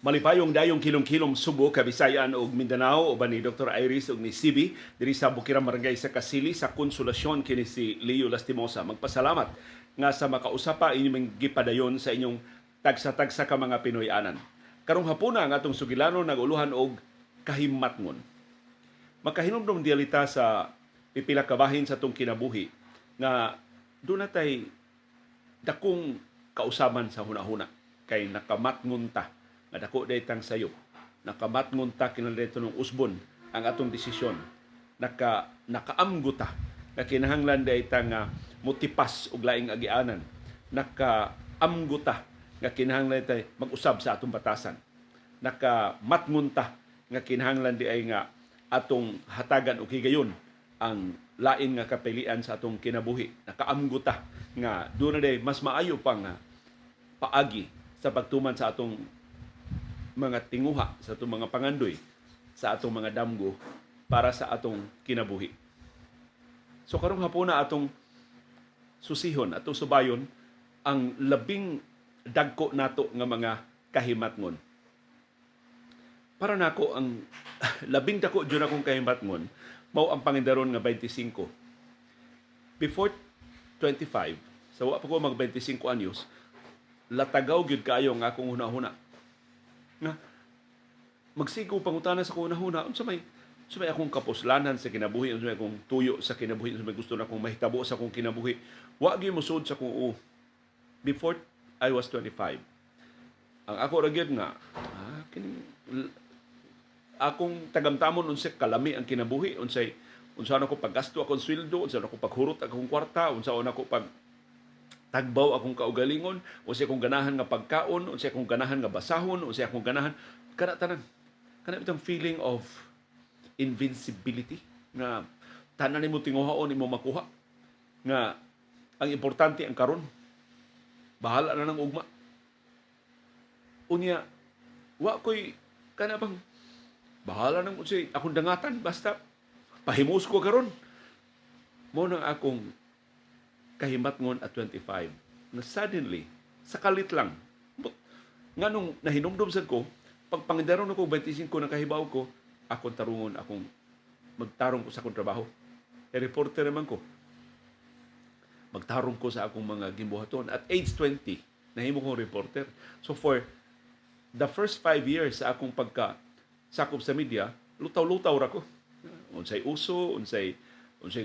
Malipayong dayong kilom-kilom Subo, Kabisayan ug Mindanao, uban ni Dr. Iris ug ni CB diri sa Bukirang Barangay sa Kasili sa Konsolasyon. Kini si Leo Lastimosa. Magpasalamat nga sa makausapa inyong gipadayon sa inyong tagsa-tagsa ka mga Pinoy-anan. Karong hapuna, ang atong sugilanon naguluhan og kahimatngon. Makahinumdum dialita sa pipila ka bahin sa atong kinabuhi nga duna tay dakong kausaban sa hunahuna kay nakamatngon ta nga dako day tang sayo. Nakamatngon ta kinahanglan ng usbon ang atong desisyon. Nakaamgo ta nga kinahanglan day ta nga motipas og laing agianan. Nakaamgo ta nga kinahanglan tay mag-usab sa atong batasan. Nakamatngon ta nga kinahanglan di ay nga atong hatagan og higayon ang lain nga kapilian sa atong kinabuhi. Nakaamgo ta nga duna day mas maayo pa nga paagi sa pagtuman sa atong mga tinguha, sa atong mga pangandoy, sa atong mga damgo para sa atong kinabuhi. So karong hapuna, atong susihon, atong subayon ang labing dagko nato nga mga kahimatngon. Para nako, ang labing dako jud akong kahimatngon mao ang pangindaron nga 25. Before 25, sa wa pa ko mag 25 anyos, latagaw gyud kaayo ang akong hunahuna. Nga magsigo pangutana sa akong hunahuna, unsa may akong kapuslanan sa kinabuhi, unsa may akong tuyo sa kinabuhi, unsa may gusto na akong mahitabo sa akong kinabuhi. Wa gyud mosud sa akong uo. Before I was 25. Ang ako ra gyud nga kining akong tagamtamon, unsay kalami ang kinabuhi, unsay unsa na ko paggasto akong sweldo, unsa na ko paghurot akong kwarta, unsa na ko pag tagbaw akong kaugalingon, unsay akong ganahan nga pagkaon, unsay akong ganahan nga basahon, unsay akong ganahan kana tanan. Kana bitong feeling of invincibility nga tanan nimo tinguhaon imo makuha, nga ang importante ang karon, bahala na ng ugma. Unya wa koy kana bang bahala nang unsay akong dangatan, basta pahimos ko karon. Mao nang akong kahimatngon at 25 na suddenly, sa kalit lang, nganong nahinumdum sad ko, pag pangindaron ako 25, nakahibaw ko akong tarungon, akong magtarong ko sa akong trabaho. E reporter naman ko. Magtarong ko sa akong mga gimbuhaton. At age 20, nahimo kong reporter. So for the first 5 years sa akong pagka sakop sa media, lutaw-lutaw ra ko. Unsay uso, unsay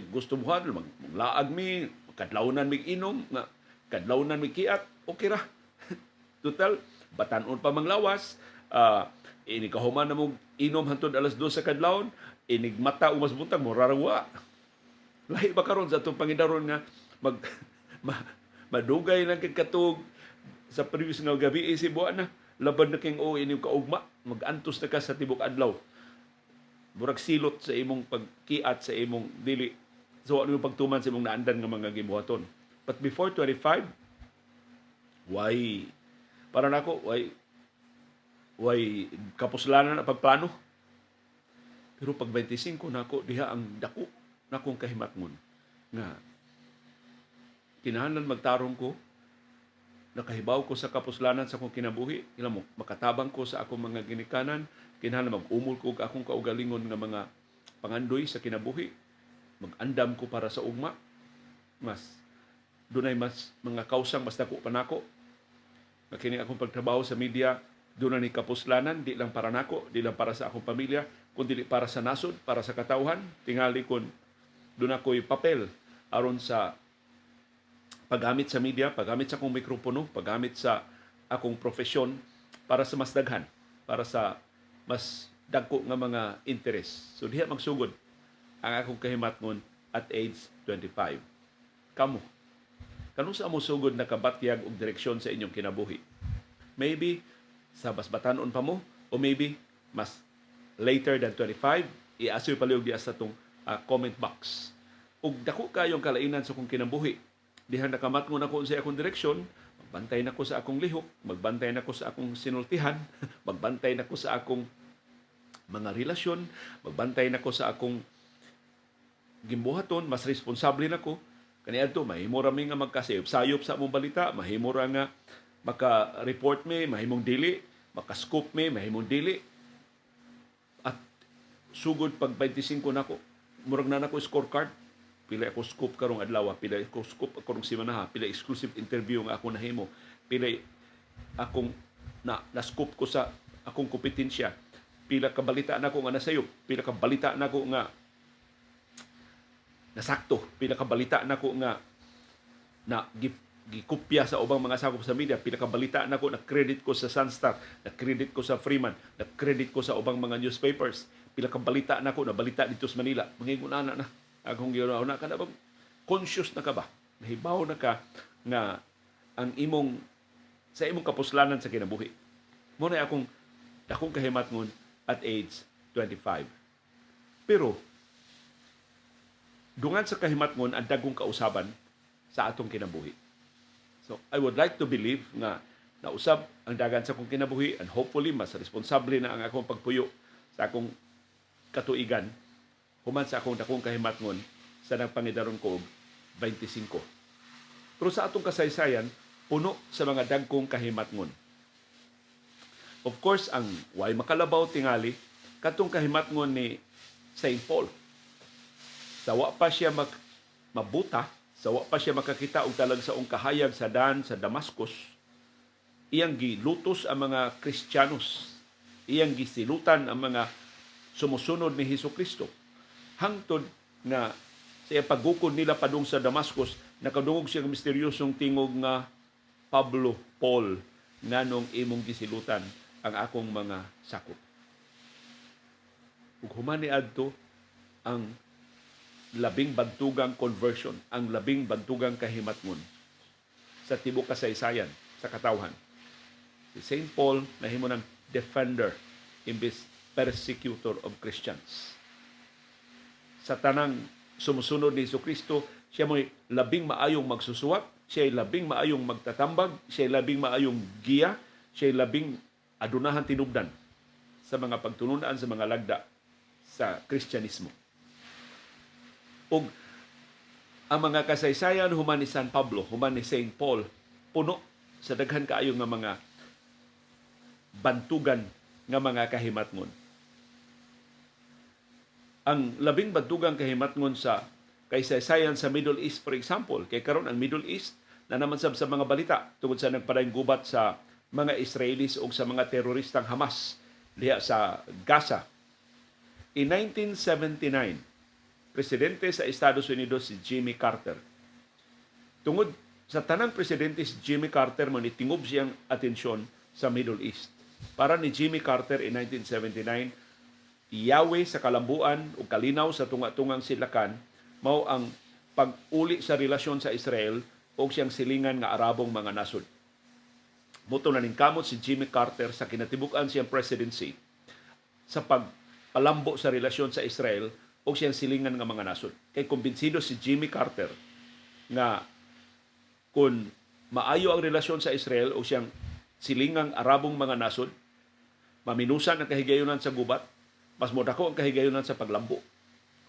gusto mo, maglaag mi, kadlawnan mig inom, nga kadlawnan mig kiat, okay ra. Total, batanon pa manglawas, inig kahuman na mo inom hantod alas 2 sa kadlawon, inig mata o mas buntag mo rarawa. Lahi ba karon sa atong pangindaron nga madugay lang kay katug sa previous nga gabi eh, si buwan na laban na king o inyong kaugma, magantos na ka sa tibok adlaw, murag silot sa imong pagkiat, sa imong dili, so ano yung pagtuman sa imong naandan nga mga gibuhaton. But before 25, why, para nako why kapuslanan na pagplano. Pero pag 25 nako, diha ang dako nakong kahimatngon nga kinahanglan magtarong ko, nakahibaw ko sa kapuslanan sa akong kinabuhi, ila mo makatabang ko sa akong mga ginikanan, kinahanglan mag-umol ko og akong kaugalingon nga mga pangandoy sa kinabuhi, mag-andam ko para sa ugma, mas dunay mas mga kausang mas dako pa nako. Nga kini akong pagtrabaho sa media doon ni kapuslanan, di lang para nako, di lang para sa akong pamilya, kundi para sa nasod, para sa katawhan. Tingali kon duna ako'y papel aron sa paggamit sa media, paggamit sa akong mikropono, paggamit sa akong profesyon para sa mas daghan, para sa mas dagko nga mga interes. So diha magsugod ang akong kahimatngon at age 25. Kamo, kanusa mo sugod nakabatyag og direksyon sa inyong kinabuhi? Maybe sa basbatanon pa mo o maybe mas later than 25, iasoy palihog diya sa atong comment box. Ug dako kayong kalainan sa akong kinabuhi. Dihang nakamatngon ako sa akong direksyon, magbantay na ko sa akong lihok, magbantay na ko sa akong sinultihan, magbantay na ko sa akong mga relasyon, magbantay na ko sa akong gimbuhaton, mas responsable na ko. Kaniadto mahimo ra mi nga magkasayop-sayop sa among balita, mahimo ra nga maka-report mi, mahimong dili, Makascoop mi, mahimong dili. At sugod pag 25 nako, murag na nako scorecard. Pila ako scoop karong adlaw, pila ako scoop karong semana, pila exclusive interview nga ako nahimo, pila akong na na-scoop ko sa akong kompetensya, pila ka balita nako nga nasayop, pila ka balita nako nga nasakto, pila ka balita nako nga na gikopya sa ubang mga sakop sa media, pila ka balita nako na credit ko sa Sunstar, na credit ko sa Freeman, na credit ko sa ubang mga newspapers, pila ka balita nako na balita dito sa Manila. Mangingon ana na akong giuna ka na ba, conscious na ka ba? Nahibaw na ka nga ang imong sa imong kapuslanan sa kinabuhi. Mo na akong dakong kahimatngon at age 25. Pero dungan sa kahimatngon ang dagkong kausaban sa atong kinabuhi. So I would like to believe nga nausab ang dagan sa akong kinabuhi and hopefully mas responsable na ang akong pagpuyo sa akong katuigan human sa akong dakong kahimatngon sa nagpangidaron ko og 25. Pero sa atong kasaysayan, puno sa mga dagkong kahimatngon. Of course, ang way makalabaw tingali katong kahimatngon ni St. Paul. Sa wa pa siya mabuta, sa wa pa siya makakita og talagsaong kahayag sa daan sa Damascus, iyang gilutos ang mga Kristiyanos, iyang gisilutan ang mga sumusunod ni Hesus Kristo. Hangtod nga sa iyang paggukod nila padung sa Damascus, nakadungog siya ng misteryosong tingog nga, "Pablo, Paul, nganong imong gisilutan ang akong mga sakop?" Ug human niadto ang labing bantugang conversion, ang labing bantugang kahimatngon sa tibuok kasaysayan sa katawhan. Si St. Paul nahimo ng defender imbes persecutor of Christians. Sa tanang sumusunod ni Kristo, siya mo'y labing maayong magsusuwat, siya labing maayong magtatambag, siya labing maayong giya, siya labing adunahan tinubdan sa mga pagtununan sa mga lagda sa Kristyanismo. Ug ang mga kasaysayan human ni San Pablo, human ni Saint Paul, puno sa daghan kaayo nga mga bantugan nga mga kahimatngon. Ang labing bantugang kahimatngon sa kaysaysayan sa Middle East, for example, kay karon ang Middle East na naman sab sa mga balita tungod sa nagpadayong gubat sa mga Israelis o sa mga teroristang Hamas diha sa Gaza. In 1979, presidente sa Estados Unidos si Jimmy Carter. Tungod sa tanang presidente, si Jimmy Carter mo nitingob siyang atensyon sa Middle East. Para ni Jimmy Carter in 1979, iyawe sa kalambuan o kalinaw sa tunga-tungang silakan mao ang pag-uli sa relasyon sa Israel o siyang silingan nga Arabong mga nasod. Muto na ningkamot si Jimmy Carter sa kinatibuk-an siyang presidency sa pagpalambo sa relasyon sa Israel o siyang silingan nga mga nasod. Kay kumbinsido si Jimmy Carter nga kung maayo ang relasyon sa Israel o siyang silingang Arabong mga nasod, maminusan ang kahigayunan sa gubat, mas modako ang kahigayunan sa paglambo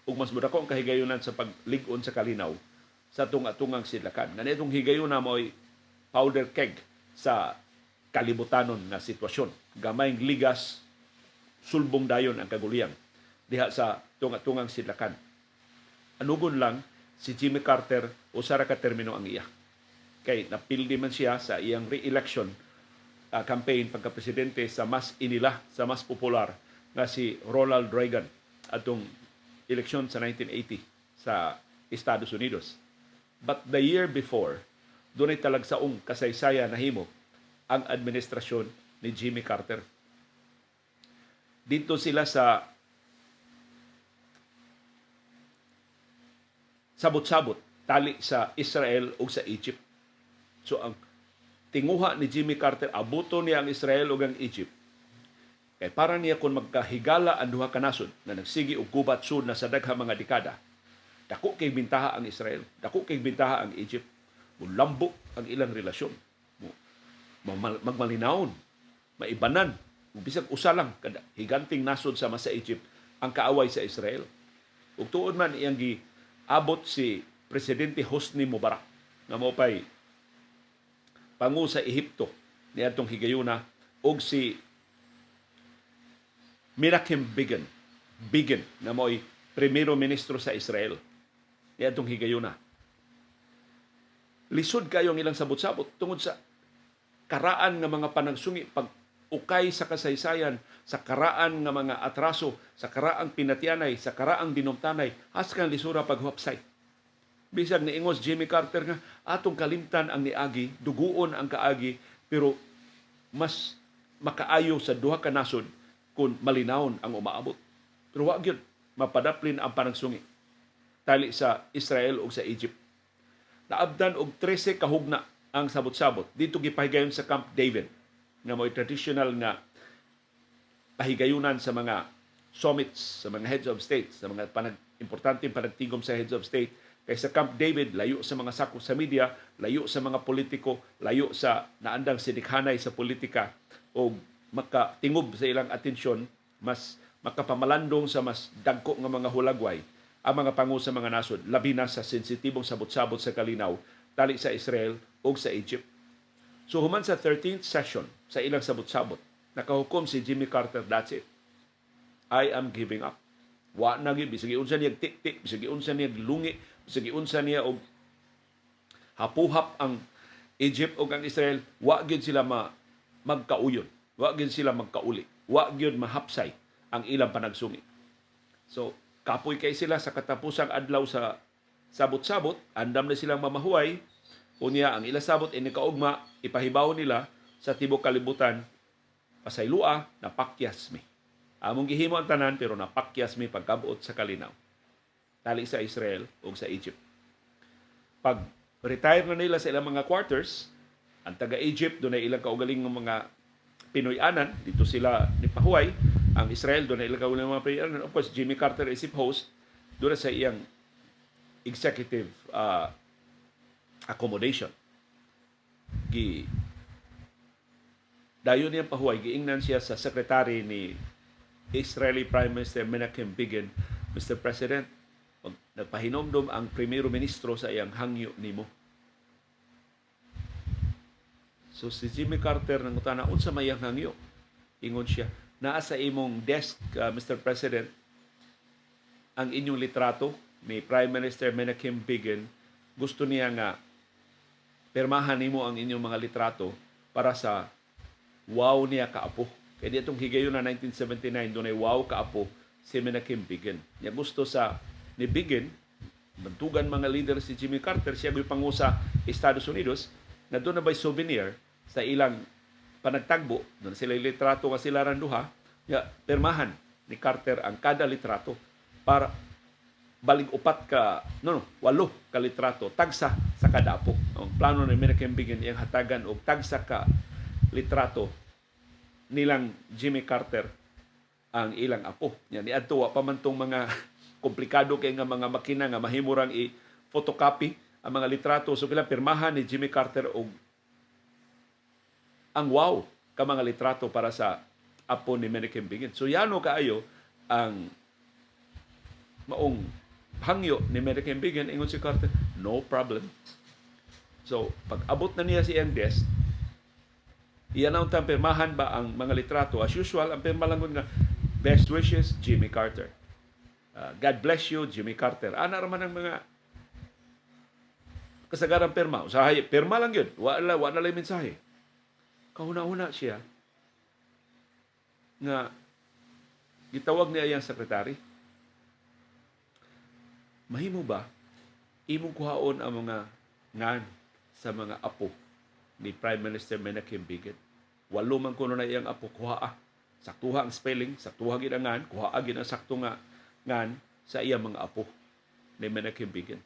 ug mas modako ang kahigayunan sa paglig-on sa kalinaw sa tunga-tungang sidlakan. Nga itong higayuna mo'y powder keg sa kalibutanon nga sitwasyon. Gamayng ligas, sulbong dayon ang kaguliyang diha sa tunga-tungang sidlakan. Anugon lang si Jimmy Carter, usa ra ka termino ang iya. Kay napildi man siya sa iyang re-election campaign pagka-presidente sa mas inila, sa mas popular nga si Ronald Reagan atong eleksyon sa 1980 sa Estados Unidos. But the year before, dunay talagsaong kasaysayan nahimo ang administrasyon ni Jimmy Carter. Dito sila sa sabot-sabot tali sa Israel ug sa Egypt. So ang tinguha ni Jimmy Carter, abuto niya ang Israel ug ang Egypt. Kay para niya kung magkahigala ang duha ka nasod na nagsigi og gubat sud na sa daghang mga dekada, dako kay bintaha ang Israel, dako kay bintaha ang Egypt. Mulambo ang ilang relasyon. Magmalinawon, maibanan, bisag usa lang kada higanting nasod sama sa Egypt ang kaaway sa Israel. Ug tuod man iyang giabot si Presidente Hosni Mubarak nga mao pay pangu sa Ehipto niadtong higayuna ug si Menachem Begin. Begin na mo'y primero ministro sa Israel niadtong higayuna. Lisod kayo ang ilang sabot-sabot tungod sa karaan nga mga panagsungi, pag ukay sa kasaysayan, sa karaan nga mga atraso, sa karaang pinatyanay, sa karaang dinumtanay, haskan lisura paghupsay. Bisag niingos Jimmy Carter nga atong kalimtan ang niagi, duguon ang kaagi, pero mas makaayo sa duha ka nasod kung malinawon ang umaabot. Pero wa gyud mapadaplin ang panagsungi tali sa Israel ug sa Egypt. Naabdan og 13 kahugna ang sabot-sabot. Dito gipahigayon sa Camp David nga mo'y traditional nga pahigayunan sa mga summits, sa mga heads of state, sa mga importanteng panagtigom sa heads of state. Kay sa Camp David, layo sa mga sako sa media, layo sa mga politiko, layo sa naandang sinikhanay sa politika o makatingob sa ilang atensyon, mas makapamalandong sa mas dagko nga mga hulagway ang mga pangu sa mga nasod, labi na sa sensitibong sabot-sabot sa kalinaw tali sa Israel o sa Egypt. So human sa 13th session sa ilang sabot-sabot, nakahukom si Jimmy Carter, "That's it. I am giving up." Wa na gyud, bisag unsa niya tik-tik, bisag unsa niya lungi, bisag unsa niya og hapuhap ang Egypt ug ang Israel, wa gyud sila magkauyon. Wa gyud sila magkauli. Wa gyud mahapsay ang ilang panagsungi. So, kapoy kay sila sa katapusang adlaw sa sabot-sabot, andam na silang mamahuay, unya ang ilang sabot ini kaugma ipahibaw nila sa tibok kalibutan, "Pasaylua, napakyas mi. Among gihimo ang tanan pero napakyas mi pagkabot sa kalinaw tali sa Israel ug sa Egypt." Pag retire na nila sa ilang mga quarters, ang taga Egypt dunay ilang kaugalingong mga Pinoy-anan, dito sila ni pahuway. Ang Israel dunay ilang kaugalingong mga Pinoy-anan. Of course, Jimmy Carter isip host doon sa iyang executive accommodation. Gi dayon niyang pahuway, giingnan siya sa secretary ni Israeli Prime Minister Menachem Begin, "Mr. President, nagpahinomdom ang primero ministro sa iyang hangyo nimo." So si Jimmy Carter nangutana, "Unsa may iyang hangyo?" Ingon siya, "Naa sa imong desk, Mr. President, ang inyong litrato ni Prime Minister Menachem Begin. Gusto niya nga pirmahan nimo ang inyong mga litrato para sa wow niya kaapo." Kaya ditong higayon na 1979, dunay wow kaapo si Menachem Begin. Niya gusto sa ni Begin, bantugan mga leader si Jimmy Carter, siya gyud pangu sa Estados Unidos, na dunay ba'y souvenir sa ilang panagtagbo, doon sila litrato nga sila ran duha, ya, pirmahan ni Carter ang kada litrato para balig upat ka, no, walo ka litrato tagsa sa kada apo. Ang plano ni Menachem Begin, iyang hatagan og tagsa ka litrato nilang Jimmy Carter ang ilang apo. Yan niadto wa pa man tong mga komplikado kay nga mga makina nga mahimo rang i-photocopy ang mga litrato. So kailangan pirmahan ni Jimmy Carter og ang wow ka mga litrato para sa apo ni Menachem Begin. So yano kaayo ang maong hangyo ni Menachem Begin, ingon si Carter, "No problem." So pag abot na niya sa iyang desk, iyan ang pirmahan ba ang mga litrato. As usual, ang pirma lang nga, "Best wishes, Jimmy Carter. God bless you, Jimmy Carter." Ana raman ang mga kasagarang pirma. Usahay, pirma lang yun. Wala lang mensahe. Kahuna-huna siya nga gitawag niya iyang sekretary. "Mahimo ba imong kuhaon ang mga ngan sa mga apo ni Prime Minister Menachem Begin? Walo man kuno na iyang apo, kuhaa. Saktuha ang spelling, saktuha gid ang ngan, kuhaa gid ang sakto nga ngan sa iyang mga apo ni Menachem Begin."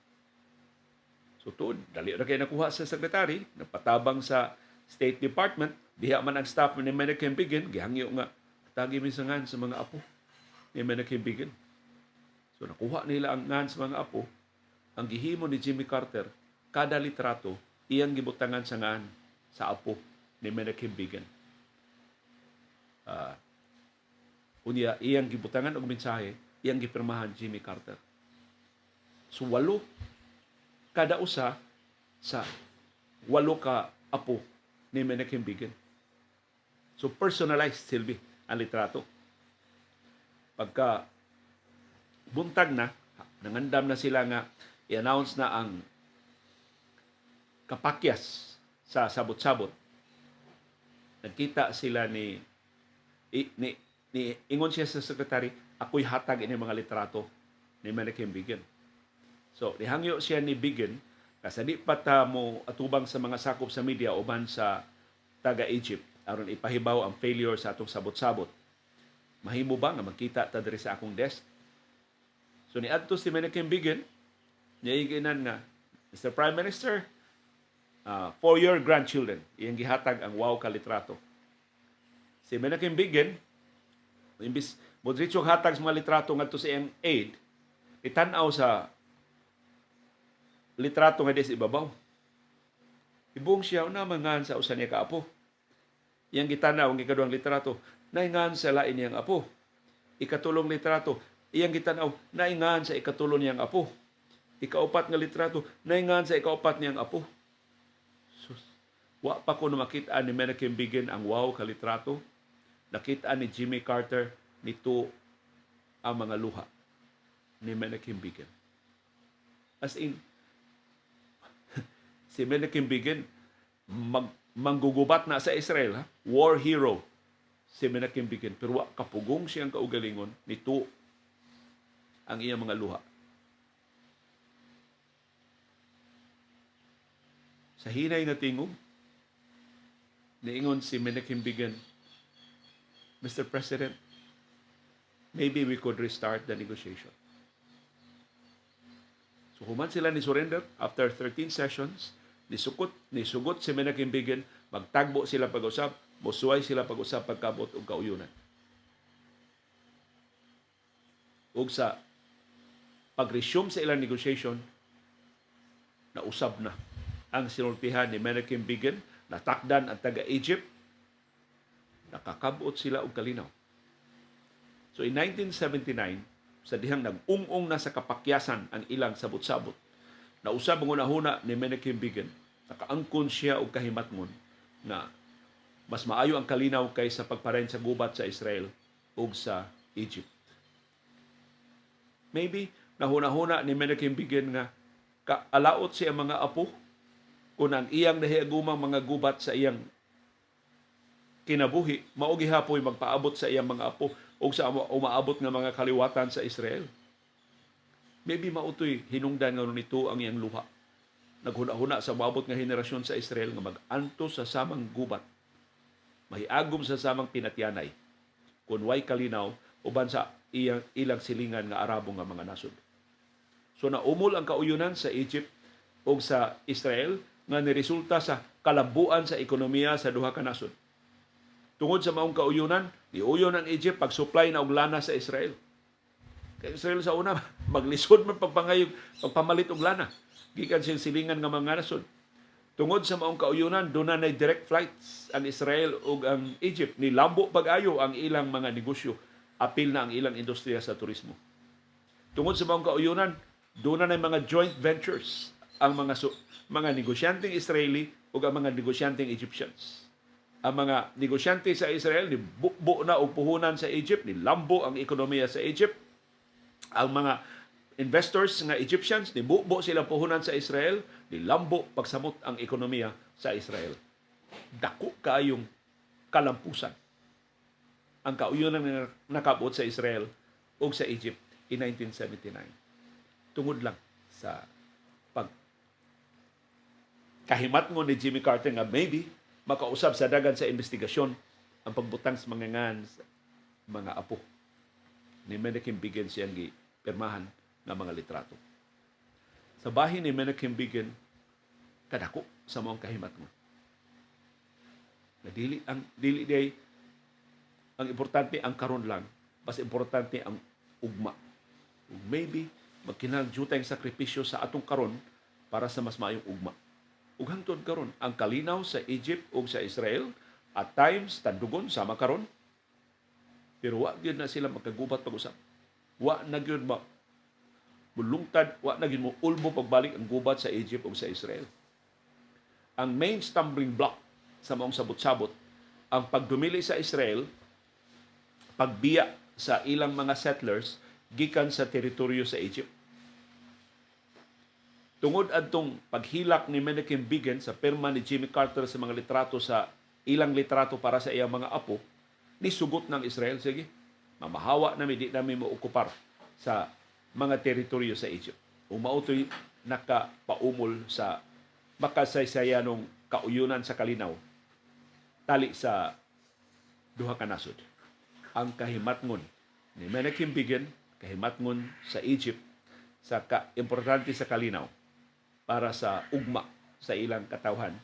So tuod, dali ra kay nakuha sa sekretary, napatabang sa State Department, diha man ang staff ni Menachem Begin, gihangyo nga tagi mi sa ngan sa mga apo ni Menachem Begin. So nakuha nila ang ngan sa mga apo. Ang gihimo ni Jimmy Carter, kada litrato iyang gibutangan sa ngan sa apo ni Menachem Begin. Unya iyang gibutangan og mensahe, iyang gipirmahan "Jimmy Carter." So walo kada usa sa walo ka apo ni Menachem Begin. So personalized silbi ang litrato. Pagka buntag na, nangandam na sila nga i-announce na ang kapakyas sa sabot-sabot. Nagkita sila ni ingon siya sa secretary, "Ako'y hatag ini mga litrato ni Menachem Begin." So, nihangyo siya ni Begin kasi di pa ta mo atubang sa mga sakop sa media uban sa taga Egypt aron ipahibaw ang failure sa atong sabot-sabot. Mahimo ba nga magkita ta diri sa akong desk? So niadto si Menachem Begin, niingon nga, "Mr. Prime Minister, for your grandchildren," iyang gihatag ang wow ka litrato. Si Menachem Begin, imbis mo hatag sa mga litrato ngadto sa iyang aide, itan-aw sa litrato nga di sa ibabaw. Ibong siya na mangan sa usa niya ka apo. Iyang gitanaw ang ikaduhang litrato, naingan sa lain niyang apo. Ikatulong litrato, iyang gitanaw, naingan sa ikatulo niyang apo. Ikaupat nga litrato, naingan sa ikaupat niyang apo. Sus, wa pa ko makita ni Menachem Begin ang wow ka litrato. Nakita ni Jimmy Carter nito ang mga luha ni Menachem Begin. As in, si Menachem Begin manggugubat na sa Israel, ha? War hero si Menachem Begin. Pero wa kapugong siyang kaugalingon nito ang iyang mga luha. Sa hinay nga tingog, niingon si Menachem Begin, "Mr. President, maybe we could restart the negotiation." So human sila ni surrender after 13 sessions, nisugot si Menachem Begin, magtagbo sila pag-usab, mosuway sila pag-usab pagkabot og kauyunan. Ug sa pag-resume sa ilang negotiation, nausab na ang sinultihan ni Menachem Begin, natakdan ang taga-Egypt, nakakabot sila og kalinaw. So in 1979, sa dihang nag-ung-ung na sa kapakyasan ang ilang sabot-sabot, nausab ang hunahuna ni Menachem Begin, nakaangkon siya og kahimatngon na mas maayo ang kalinaw kaysa pagparen sa gubat sa Israel ug sa Egypt. Maybe nahuna-huna ni Menachem Begin nga kaalaot siya mga apo kung ang iyang nahiagumang mga gubat sa iyang kinabuhi, mao gihapoy magpaabot sa iyang mga apo o sa umaabot nga mga kaliwatan sa Israel. Maybe mautoy hinungdan nga nito ang iyang luha. Naghuna-huna sa umaabot nga henerasyon sa Israel nga mag-antos sa samang gubat, mahiagom sa samang pinatyanay, kung way kalinaw uban sa iyang ilang silingan nga Arabo nga mga nasod. So naumol ang kauyunan sa Egypt o sa Israel nga niresulta sa kalambuan sa ekonomiya sa duha ka nasod. Tungod sa maong kauyunan, niuyon ang Egypt pag-supply na og lana sa Israel. Kay Israel sa una maglisod man pagpangayog, pagpamalit og lana gikan sa silingan nga mga nasod. Tungod sa maong kauyunan, doon na direct flights ang Israel ug ang Egypt. Nilambo pag-ayo ang ilang mga negosyo. Apil na ang ilang industriya sa turismo. Tungod sa maong kauyunan, doon na mga joint ventures ang mga negosyanteng Israeli ug ang mga negosyanteng Egyptians. Ang mga negosyante sa Israel ni bubo na og puhunan sa Egypt, ni lambo ang ekonomiya sa Egypt. Ang mga investors nga Egyptians ni bubo sila puhunan sa Israel, ni lambo pagsamot ang ekonomiya sa Israel. Dako kaayong kalampusan ang kauyunan nga nakabot sa Israel ug sa Egypt in 1979. Tungod lang sa pag kahimatngon ni Jimmy Carter nga maybe makausab sa dagan sa investigasyon ang pagbutang sa mga ngan sa mga apo ni Menachem Begin siyang gipirmahan nga mga litrato. Sa bahin ni Menachem Begin, kadako sa maong kahimatngon. Na dili ang dili day ang importante ang karon lang, mas importante ang ugma. Ug maybe magkinahanglan tayong sakripisyo sa atong karon para sa mas maayong ugma. Ug hangtod karon ang kalinaw sa Egypt ug sa Israel at times tandugon sama karon, pero wa gyud na sila magkagubat pag-usab. Wa na gyud ma mulungtad, wa na gyud mo ulbo pagbalik ang gubat sa Egypt ug sa Israel. Ang main stumbling block sa maong sabot-sabot ang pagdumili sa Israel, pagbiya sa ilang mga settlers gikan sa teritoryo sa Egypt. Tungod adtong paghilak ni Menachem Begin sa pirma ni Jimmy Carter sa mga litrato, sa ilang litrato para sa iyang mga apo, nisugot ng Israel, "Sige, mamahawa nami, di nami mo okupar sa mga teritoryo sa Egypt." Ug mao to'y nakapaumol sa makasaysayanong kauyunan sa kalinaw tali sa duha ka nasod. Ang kahimatngon ni Menachem Begin, kahimatngon sa Egypt sa ka-importante sa kalinaw para sa ugma sa ilang katawhan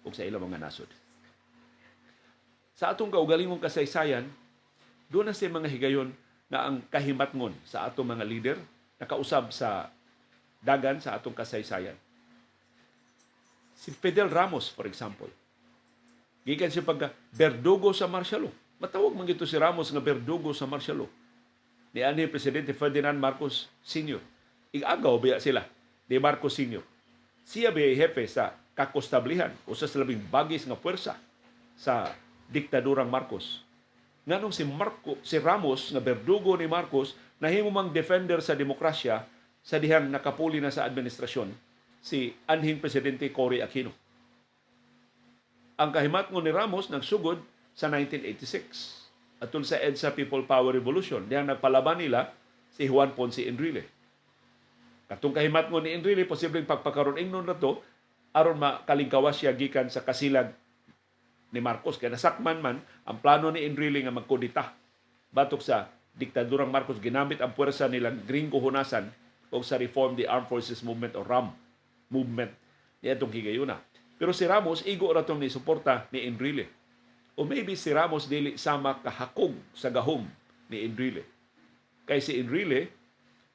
ug sa ilang mga nasod. Sa atong kaugalingong kasaysayan, duna say mga higayon nga ang kahimatngon sa atong mga leader nakausab sa dagan sa atong kasaysayan. Si Fidel Ramos, for example, gikan siya pagka berdugo sa martial law. Matawag man gito si Ramos nga berdugo sa martial law ni anhi Presidente Ferdinand Marcos Sr. Igagaw biya sila ni Marcos Sr. Siya biya hepe sa kakostablihan, usa sa labing bagis nga puwersa sa diktadurang Marcos. Nganong si Ramos nga berdugo ni Marcos nahimo mang defender sa demokrasya sa dihang nakapuli na sa administrasyon si anhing Presidente Cory Aquino? Ang kahimatngon ni Ramos nagsugod sa 1986 atol sa EDSA People Power Revolution, dihang nagpalaban nila si Juan Ponce Enrile. Katong kahimatngon ni Enrile, posibleng pagpakaron ingnon na to aron makalingkawas siya gikan sa kasilag ni Marcos, kay nasakman man ang plano ni Enrile nga magkudeta batok sa diktadurang Marcos, ginamit ang puwersa nilang Gringo Honasan o sa Reform the Armed Forces Movement o RAM movement niadtong higayuna. Pero si Ramos, igo ra tong ni suporta ni Enrile. O maybe si Ramos dili sama kahakog sa gahom ni Enrile. Kay si Enrile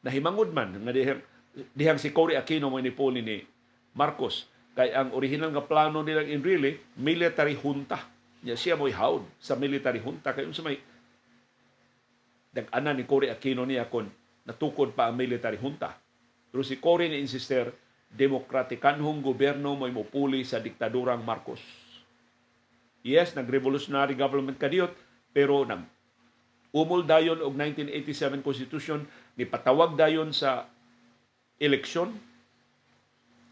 nahimangod man nga dihang si Cory Aquino mo nipuli ni Marcos, kay ang original nga plano nilang Enrile, military junta. Nya siya mo'y hawd sa military junta, kay unsa may dag-anan ni Cory Aquino niya kon natukod pa ang military junta? Pero si Cory ni insister, demokratikanhong gobyerno mo'y mupuli sa diktadurang Marcos. Yes, nag-revolutionary government kadiyot, pero nag umol dayon og 1987 Constitution, ni patawag dayon sa eleksyon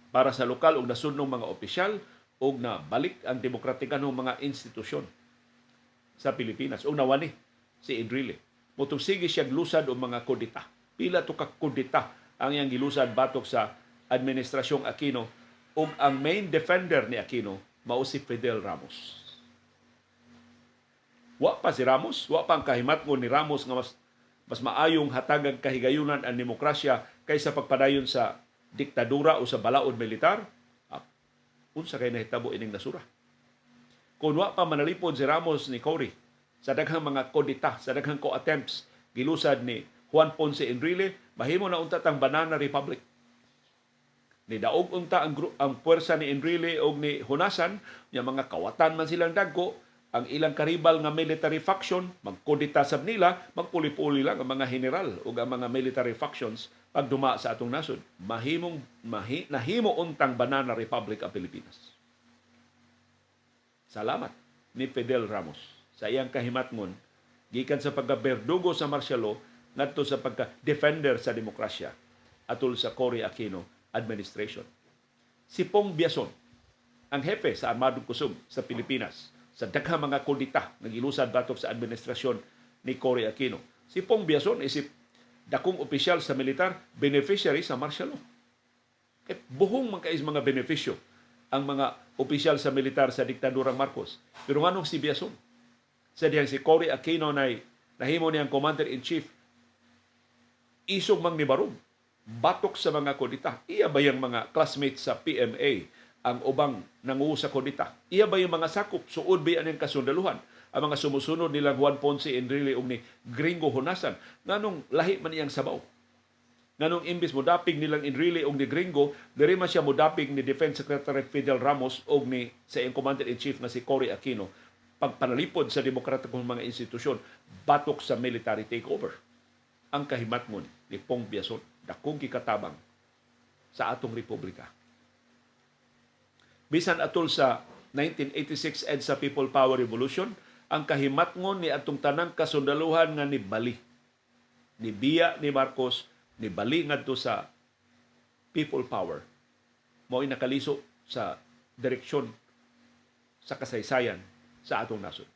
para sa lokal ug nasudnong mga opisyal ug na balik ang demokratikanhong mga institusyon sa Pilipinas ug nawani si Enrile. Mutong sige siya lusad og mga kudeta. Pila to ka kudeta ang iyang gilusad batok sa administrasyong Aquino, ug ang main defender ni Aquino mao si Fidel Ramos. Wa pa si Ramos, wa pa ang kahimatngon ni Ramos nga mas maayong hatagag kahigayunan ang demokrasya kaysa pagpadayon sa diktadura o sa balaod militar. Ah, unsa kay nahitabo ining nasura? Kung wa pa manalipod si Ramos ni Cory sa daghang mga kudeta, sa daghang co-attempts gilusad ni Juan Ponce Enrile, mahimo na unta tang Banana Republic. Ni daog unta ang puwersa ni Enrile og ni Honasan, nya mga kawatan man silang dagko, ang ilang karibal nga military faction magkudeta sab nila, magpuli-puli lang ang mga general ug ang mga military factions pagduma sa atong nasod. Mahimong nahimo untang Banana Republic ang Pilipinas. Salamat ni Fidel Ramos sa iyang kahimatngon gikan sa pagkaberdugo sa martial law ngadto sa pagka-defender sa demokrasya atol sa Cory Aquino administration. Si Pong Biazon, ang hepe sa Armadong Kusog sa Pilipinas, sa daghang mga kudeta nga gilusad batok sa administrasyon ni Cory Aquino. Si Pong Biazon, isip dakong opisyal sa militar, beneficiary sa martial law. Kay buhong man kay mga benepisyo ang mga opisyal sa militar sa diktadurang Marcos. Pero nganong si Biazon? Sa dihang si Cory Aquino nay nahimo niyang commander-in-chief, isog mang nibarog batok sa mga kudeta. Iya ba yung mga classmates sa PMA ang ubang nanguo sa kudeta? Iya ba yung mga sakop? Suod ba yan kasundaluhan? Ang mga sumusunod nilang Juan Ponce Enrile ug ni Gringo Honasan. Nganong lahi man iyang sabaw? Nganong imbis modapig nilang Enrile ug ni Gringo, diri man siya modapig ni Defense Secretary Fidel Ramos ug ni sa iyang Commander-in-Chief nga si Cory Aquino pagpanalipod sa demokratikong mga institusyon batok sa military takeover? Ang kahimatngon ni Pong Biazon, dakong gikatabang sa atong republika. Bisan atol sa 1986 EDSA People Power Revolution, ang kahimatngon ni atong tanang kasundaluhan nga ni Bali Ni biya ni Marcos, ni bali ngadto sa people power. Mao'y nakaliso sa direksyon sa kasaysayan sa atong nasod.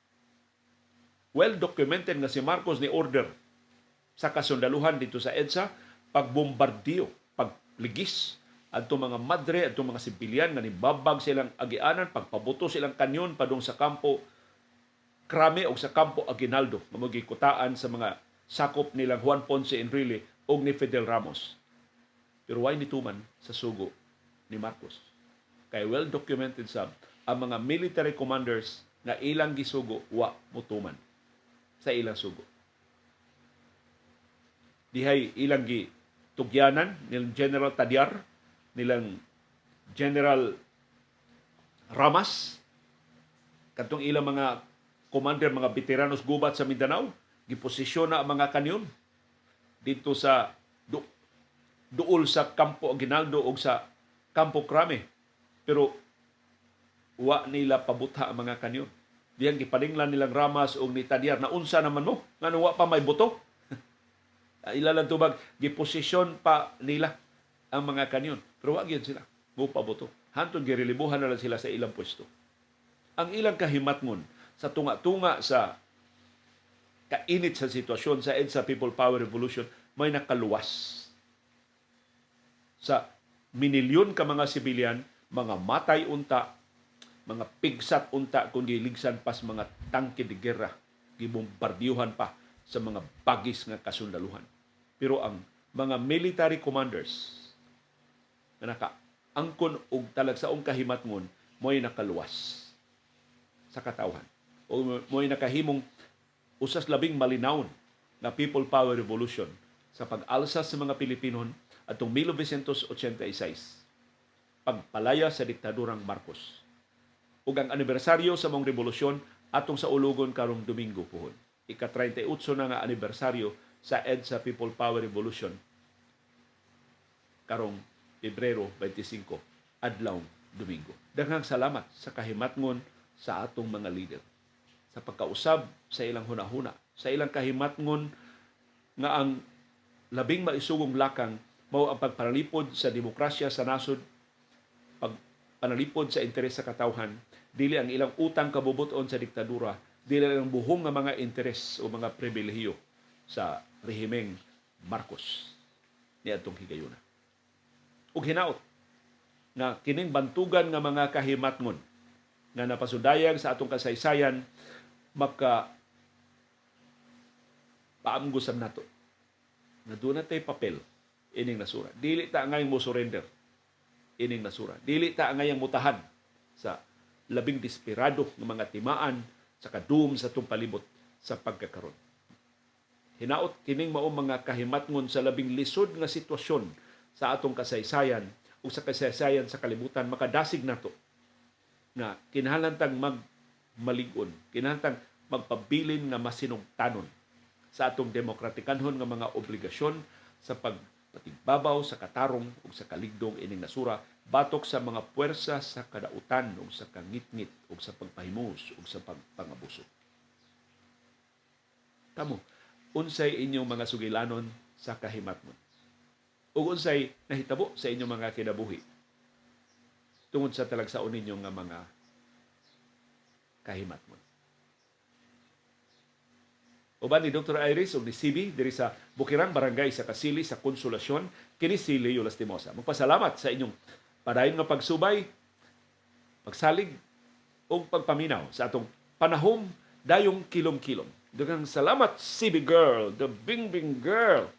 Well documented nga si Marcos ni order sa kasundaluhan dito sa EDSA pagbombardiyo, pagligis adto mga madre, adto mga sibilyan nga nibabag silang agianan, pagpabuto silang kanyon padung sa Kampo Crame o sa Kampo Aguinaldo nga magikutaan sa mga sakop nilang Juan Ponce Enrile o ni Fidel Ramos. Pero way nituman sa sugo ni Marcos? Kay well documented sab ang mga military commanders nga ilang gisugo, wa mutuman sa ilang sugo. Dihay ilang gi tugyanan nilang General Tadiar, nilang General Ramas, katong ilang mga commander, mga veteranos gubat sa Mindanao, giposisyon na ang mga kanyon dito sa duol sa Kampo Aguinaldo o sa Kampo Crame. Pero wa nila pabutha ang mga kanyon. Diyang gipaninglan nilang Ramas o ni Tadiar na unsa naman mo, ngano wa pa may buto. Ila lang tubag, giposisyon pa nila ang mga kanyon. Pero wa gyud sila mo pabuto. Hantod girelibuhan na lang sila sa ilang pwesto. Ang ilang kahimatngon sa tunga-tunga sa kainit sa sitwasyon sa EDSA People Power Revolution may nakaluwas sa minilyon ka mga sibilyan, mga matay unta, mga pigsat unta kung giligsan pas mga tangke de gera, gibombardiyohan pa sa mga bagis nga kasundaluhan. Pero ang mga military commanders na nakaangkon og talagsaong kahimatngon mo'y nakaluwas sa katawhan o mo'y nakahimong usas labing malinawon na People Power Revolution sa pag-alsa sa mga Pilipinon atong 1986, pagpalaya sa diktadurang Marcos. Ug ang anibersaryo sa mong revolusyon atong saulugon karong Domingo puhon. Ika-38 na nga anibersaryo sa EDSA People Power Revolution karong Pebrero 25, adlaw Domingo. Daghang salamat sa kahimatngon sa atong mga leader, sa pagkausab sa ilang hunahuna, sa ilang kahimatngon nga ang labing maisugong lakang mao ang pagpanalipod sa demokrasya sa nasod, pagpanalipod sa interes sa katawhan, dili ang ilang utang kabubuton sa diktadura, dili ang buhong nga mga interes o mga pribilehiyo sa rehimeng Marcos niadtong higayuna. Ug hinaot nga kining bantugan nga mga kahimatngon nga napasudayag sa atong kasaysayan maka paamgusab nato nga doon natay papel ining nasura. Dili ta angayang mo surrender ining nasura. Dili ta angayang mutahan sa labing desperado ng mga timaan sa kadum sa atong palibot sa pagkakaron. Hinaot kining mao mga kahimatngon sa labing lisod nga sitwasyon sa atong kasaysayan o sa kasaysayan sa kalibutan makadasig nato nga kinahanglan tang magmalig-on, kinahanglan tang magpabilin nga masinugtanon sa atong demokratikanhon nga mga obligasyon sa pagpatigbabaw sa katarong ug sa kaligdong ining nasura batok sa mga puwersa sa kadautan ug sa kangitngit ug sa pagpahimos ug sa pagpangabuso. Kamo, unsay inyong mga sugilanon sa kahimatngon? Ug unsay nahitabo sa inyong mga kinabuhi tungod sa talagsaon ninyo nga mga kahimatngon? Uban ni Dr. Iris ug ni CB diri sa Bukirang Barangay sa Kasili sa Konsolasyon, kini si Leo Lastimosa. Magpasalamat sa inyong padayon nga pagsubay, pagsalig ug pagpaminaw sa atong panahom dayong kilom-kilom. Daghang salamat, CB Girl, the Bing Bing Girl.